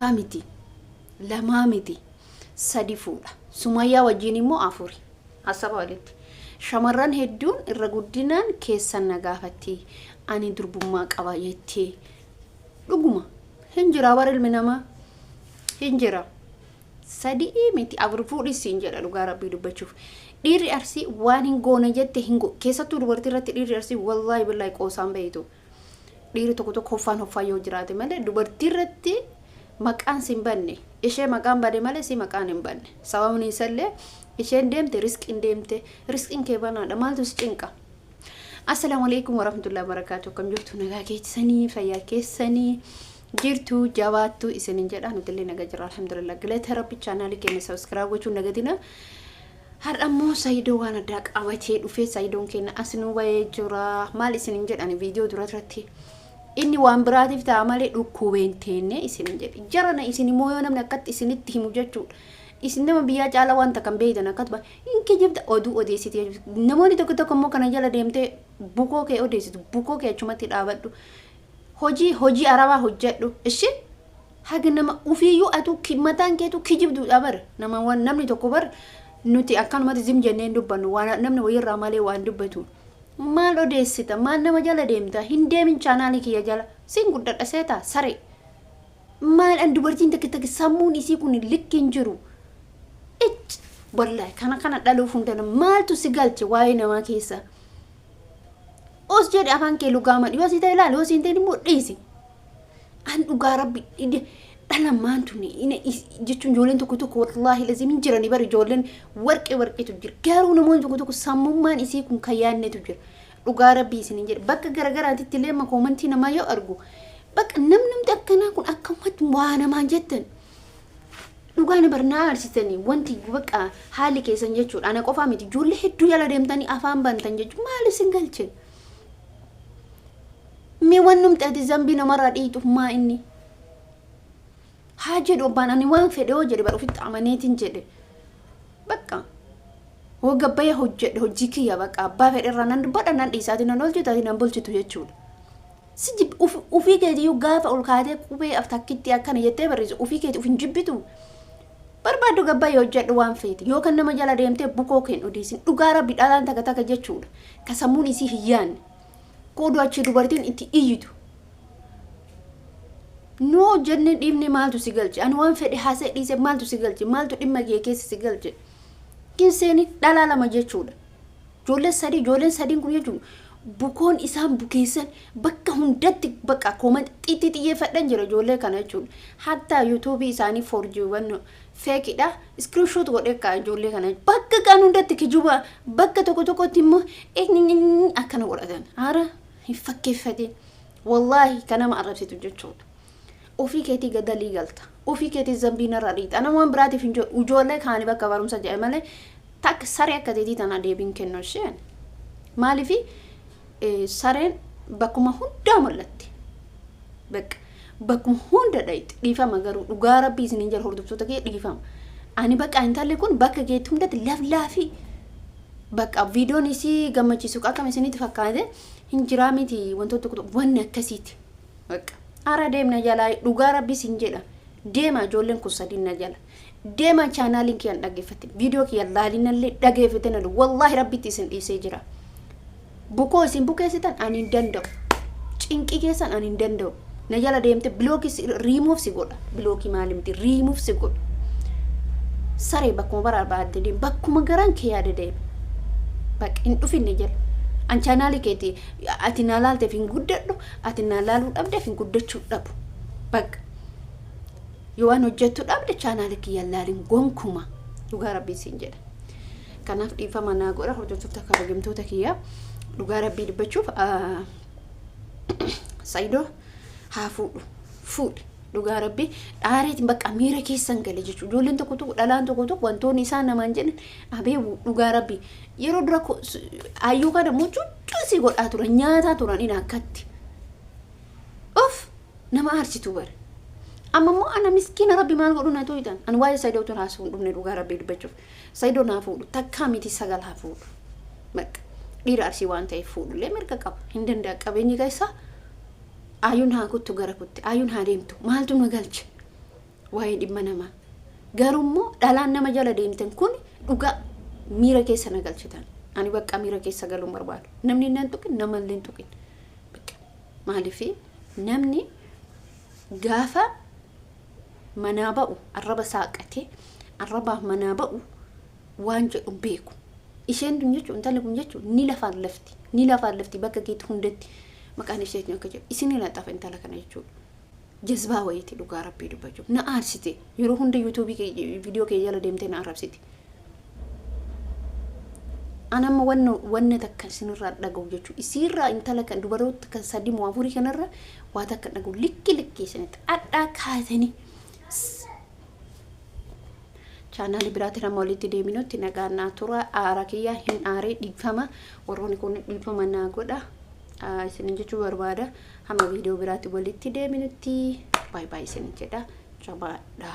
Miti, lamaa miti, sadi fuudha. Sumayyaa wajjin immoo afuri. Hasaba walitti. Shamarran hedduun irra guddinaan keessan na gaafatti. Ani durbummaa qaba jettee. Dhuguma. Hin jira bara ilmi namaa. Hin jira. Sadii miti, afur fuudhis siin jedha dhugaa Rabbii dubbachuuf. Dhiirri Arsii waan hin goone jette hin go. Keessattuu dubartii irratti dhiirri Arsii wallaahi billaahi qoosaan beeytu. Dhiirri tokko tokko hoffaan hoffaa yoo jiraate malee dubartii irratti maqaan si hin banne. Ishee maqaan bade malee si maqaan hin banne. Sababni isallee isheen deemte risqiin deemte, risqiin kee banaadha, maaltu si cinqa? Assalaamu alaikum warahmatullahi wabarakatuh. Akkam jirtu? Nagaa keessanii, fayyaa keessanii jirtu, jabaattu isinin jedha. Nuti illee nagaa jirra, alhamdulillah. Galata Rabbi. Chaanaalii keenya subscribe gochuun nagatina. Har'a immoo Saayidoo waan addaa qabatee dhufee, Saayidoon keenya as nu bahee jira. Maal isinin jedhan viidiyoo dura irratti? Inni waan biraatiif ta'a malee dhukkubeen teenne isinin jedhe. Jarana isin immoo yoo namni akkatti isinitti himu jechuudha. Isin nama biyyaa caalaa wanta kan beektan akkatuma hin kijibda, oduu odeessiti jechuudha. Namoonni tokko tokko immoo kana jala deemtee bukoo kee odeessitu, bukoo kee achumatti dhaabadhu. Hojii hojii arabaa hojjedhu. Ishi haga nama ufiiyyuu atuu mataan keetu kijibduudha bar. Nama waan namni tokko bar nuti akkanumatti zim jennee hin dubbannu, waan namni wayirraa malee waan dubbatu. Maal odeessita? Maal nama jala deemta? Hin deemin chaanaalii kiyya jala. Siin guddadha seetaa saree. Maal an dubartiin takka takka sammuun isii kun likki hin jiru. Icc, wallahi kana kana dhaluuf hundana maaltu si galche waa'ee namaa keessa? Os jedhe afaan kee lugaama, yoo si ta'e ilaali, yoo si hin ta'in immoo dhiisi. An dhugaa Rabbi dhala maantu jechuun ijoolleen tokko tokko wallaahi lazim hin jirani bari, ijoolleen warqee warqeetu jira, garuu namoonni tokko tokko sammummaan isii kun kan yaadnetu jira. Dhugaa Rabbii isin hin jedhe, bakka garagaraatitti illee amma koomantii namaa yoo argu, bakka namnumti akkanaa kun akkamatti waa namaan jettan, dhugaa na barnaa aarsitanii. Wanti bakka haalli keessan jechuudha, ana qofaa miti, ijoollee hedduu jala deemtanii afaan bantan jechuudha. Maal isin galche? Mee wannumti ati zambii namarraa dhiituuf maa inni? Haa jedhu abbaan, ani waan fedhe yoo jedhe bar ofitti amaneetiin jedhe. Bakka hoo gabbayee hojjedhe hojii kiyya, bakka abbaa fedhe irraa nan dubbadha, nan dhiisaati, nan oolchitu, ati nan bulchitu jechuudha. Si ufii keetiyyuu gaafa ol kaatee qubee takkitti akkana jettee barreessu, ufii keeti uf hin jibbitu. Barbaaddu gabbayee hojjedhu waan feete, yookaan nama jala deemtee bukoo kee hin odeessin. Dhugaa Rabbi dhalaan takka takka jechuudha. Ka sammuun isii hin yaanne. Qoodu achi dubartiin itti iyyitu. Nu hojjennee dhiifne maaltu si galche? Ani waan fedhe haasa'e dhiise, maaltu si galche? Maaltu dhimma kee keessa si galche? Kin seeni dhalaa lama jechuudha. Ijoolleen sadii, ijoolleen sadiin kun jechuun bukoon isaan bukeessan bakka hundatti bakka comment xitti xiyyeeffadhan jira ijoollee kana jechuudha. Hatta yuutuubii isaanii forjiiwwan feekidha. Screenshot godhee kaa ijoollee kana bakka kan hundatti kijuba, bakka tokko tokkotti immoo akkana godhatan. Haara hin fakkeeffatin. Wallaahi kan nama arrabsitu jechuudha. Ofii keetii gadalii galta. Ofii keetii zambii narra dhiixa. Nama waan biraatiif hin jiru. Ijoollee kaanii bakka barumsa jedhe malee takka saree akka teetii tana deebiin kennu isheen. Maaliifi sareen bakkuma hundaa mul'atti. Bakka bakkuma hunda dhayxi. Dhiifama garuu, dhugaa Rabbii isiniin jala hordoftoota kee, dhiifama. Ani bakka intalli kun bakka geetti hundatti laflaafii. Bakka viidiyoon isii gammachiisu akkam isinitti fakkaate hin jiraa miti, wantoota tokko tokko wanni akkasiiti. Bakka ara deemna jalaa, dhugaa Rabbi isin jedha. Deema, ijoolleen kun sadiin na jala. Deema, chaanaaliin kiyyan dhaggeeffatte. Viidiyoo kiyya laalinallee dhageeffate na, wallaahi Rabbitti isin dhiisee jira. Bukoo isin bukeessitan ani hin danda'u. Cinqii keessan ani hin danda'u. Na jala deemte bilookii riimuuf si godha. Bilookii maali miti, riimuuf si godha. Saree, bakkuma barbaadde deemi. Bakkuma garaan kee yaada deemi. Bakka hin dhufinne jala. An chaanaalii keeti ati naa laalteef hin guddadhu, ati naa laaluu dhabdeef hin guddachuu dhabu. Bakka. Yoo waan hojjettu dhabde chaanaalii kiyya laalin gonkuma. Dhugaa Rabbii siin jedha. Kanaaf dhiifama naa godha, hordoftoota kabajamtoota kiyya, dhugaa Rabbii dubbachuuf Saayidoo haa fuudhu, fuudhi. Dhugaa Rabbii dhaareetiin bakka miira keessan gale jechuudha. Ijoolleen tokko tokko, dhalaan tokko tokko wantoonni isaan namaan jedhan abee, dhugaa Rabbii yeroo dura hayyuu kana mucuccuu si godhaa turan, nyaataa turan in akkatti. Of nama aarsitu bare. Amma immoo ana miskiina Rabbi maal godhu na tooytan. Ani waa'ee Saayidoo tun haasa'uu hin dhufne, dhugaa Rabbii dubbachuuf. Saayidoo naa fuudhu, takkaa miti sagal haa fuudhu. Bakka dhiira Arsii waan ta'eef fuudhullee mirga qaba. Hin danda'a, qabeenyi keessaa. Ayyuun haa kuttu, gara kutte. Ayyuun haa deemtu. Maaltu na galche? Waa'ee dhimma namaa. Garuu immoo dhalaan nama jala deemtan kun dhugaa miira keessa na galchitan. Ani bakka miira keessa galuun barbaadu. Namni nan tuqin, namallee hin tuqin. Maaliif namni gaafa manaa ba'u arraba saaqatee arrabaaf manaa ba'u waan jedhu beeku. Isheen tun jechuun, intalli kun jechuun ni lafaan lafti. Ni lafaan lafti bakka keetti hundatti maqaan isheetiin akka jedhu isin laxafa intala kana jechuudha. Jazbaa wayiiti dhugaa Rabbii dubbachuuf. Na aarsite, yeroo hunda yuutuubii viidiyoo kee jala deemtee na arrabsiti. An amma wanna takka isinirraa dhaga'u jechuudha. Isiirraa intala kan dubaroota kan sadii moo afurii kanarra waa takka dhaga'u, likki likki isinitti dhadhaa kaatanii. Chaanaalii biraatti nama walitti deeminutti nagaan naa tura. Aara kiyya hin aaree, dhiifama. Warroonni kun dhiifama naa godha. Isinin jechuu barbaada. Hamma viidiyoo biraatti walitti deeminutti baay'ee baay'ee isinin jedha. Jabaadha.